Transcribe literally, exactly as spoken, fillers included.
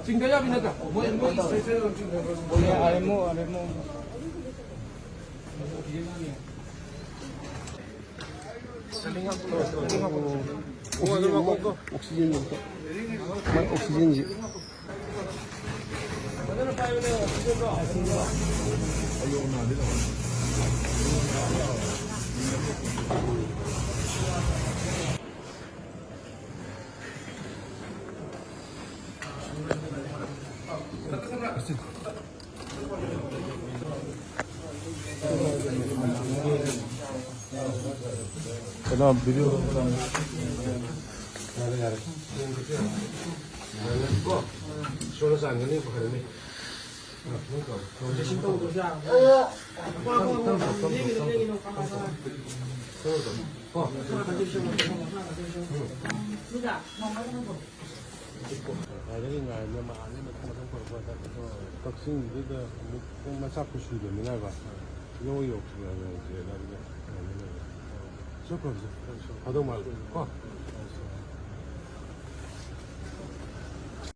ꯆꯤꯡꯗ ꯌꯥꯕꯤ ꯅꯠꯇ꯭ꯔꯥ? ꯃꯣꯏ, ꯃꯣꯏ ꯏꯁꯇꯦꯁꯟ ꯆꯤꯡꯗ ꯑꯔꯦꯃꯣ, ꯑꯔꯦꯃꯣ꯫ ꯑꯣꯛꯁꯤꯖꯦꯟ ꯑꯃ, ꯑꯣꯛꯁꯤꯖꯦꯟꯁꯦ꯫ ꯀꯅꯥ ꯚꯤꯗꯤꯑꯣ? ꯌꯥꯔꯦ, ꯌꯥꯔꯦ꯫ ꯀꯣ, ꯏꯁꯣꯔꯅ ꯆꯥꯟꯒꯅꯤ, ꯐꯔꯅꯤ꯫ ꯉꯥꯏꯔꯒ ꯉꯥꯏꯕꯅ ꯃꯥ ꯑꯅꯤ ꯃꯊꯪ ꯃꯊꯪ ꯄꯨꯔꯛꯄ ꯍꯥꯏꯇꯥꯔꯦ꯫ ꯀꯛꯆꯤꯡꯗꯨꯗ ꯑꯃꯨꯛ ꯄꯨꯡ ꯃꯆꯥ ꯀꯨꯏꯁꯨꯗꯕꯅꯤꯅ ꯍꯥꯏꯕ꯫ ꯌꯧ ꯌꯧꯁꯤꯜꯂꯛꯑꯦ ꯍꯥꯏꯕꯗ ꯉꯥꯏꯕꯅ꯫ ꯆꯠꯈ꯭ꯔꯁꯤ꯫ ꯐꯗꯧ ꯃꯥꯜꯂꯦ꯫ ꯀꯣ?